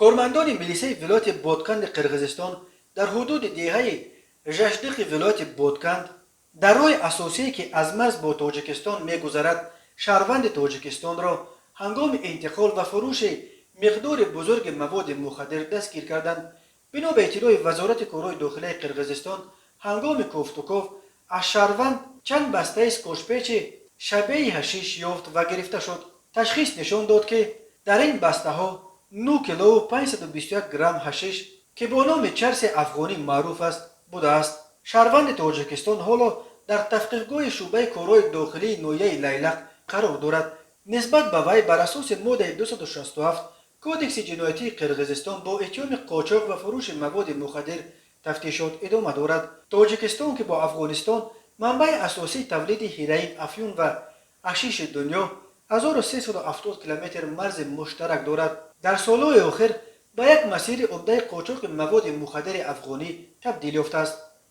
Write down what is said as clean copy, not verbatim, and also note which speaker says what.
Speaker 1: Кормандони милисаи вилояти Ботканди Қирғизистон дар ҳудуди деҳаи Жашдиқи вилояти Ботканд, дар роҳи асосие, ки аз марз бо Тоҷикистон мегузарад, шаҳрванди Тоҷикистонро ҳангоми интиқол ва фурӯши миқдори бузурги маводи мухаддир дастгир карданд. Бино ба иттилои Вазорати корҳои дохилаи Қирғизистон, ҳангоми кофтуков аз шаҳрванд чанд бастаи скотчпечи шабеҳи ҳашиш ёфт ва гирифта шуд. Ташхис нишон дод, ки дар ин бастаҳо 9 килову 521 грамм ҳашиш, ки бо номи чарси афғонӣ маъруф аст, будааст. Шаҳрванди Тоҷикистон ҳоло дар тавқифгоҳи шӯъбаи корҳои дохилии ноҳияи Лайлақ қарор дорад. Нисбат ба вай бар асоси моддаи 267 Кодекси ҷиноятии Қирғизистон бо иттиҳоми қочоқ ва фурӯши маводи мухаддир тафтишот идома дорад. Тоҷикистон, ки бо Афғонистон манбаи асосии тавлиди ҳероин, афюн ва ҳашиши дунё, 1370 километр марзи муштарак дорад, дар солҳои охир ба як масири умдаи қочоқи маводи мухаддири афғонӣ табдил ёфтааст.